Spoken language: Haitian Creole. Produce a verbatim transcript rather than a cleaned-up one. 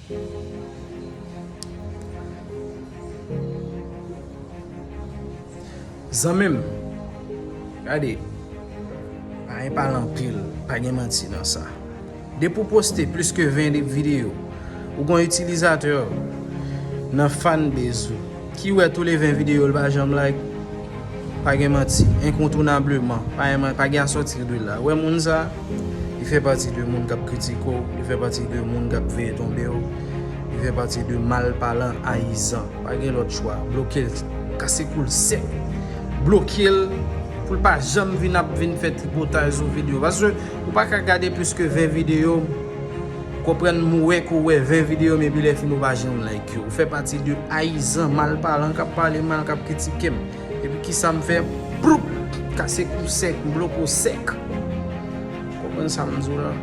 Zanmi m, gade, pa gen pale anpil, pa gen manti nan sa. Depi w poste plis ke ven de videyo, ou gon itilizatè nan fanbase ou ki wè tou le ven videyo, l pa janm like, pa gen manti, enkontounableman, pa gen, pa gen a sòti de la. Wè moun sa, li fè pati de moun k ap kritike w, li fè pati de moun k ap veye tonbe w, li fè pati de malpalan ayizan. Pa gen lòt chwa. Bloke l, kase kou l sèk. Bloke l pou l pa janm vin ap vin fè tripotay sou videyo. Paske ou pa ka gade plis ke ven videyo, konprann m, wè ke w wè ven videyo, men epi lè fini w pa janm like yo. Ou fè pati de ayizan, malpalan, k ap pale mal, k ap kritike m. Epi kisa m fè? Ploup! Kase kou sèk, m bloke w sèk. Konprann sa m di w la?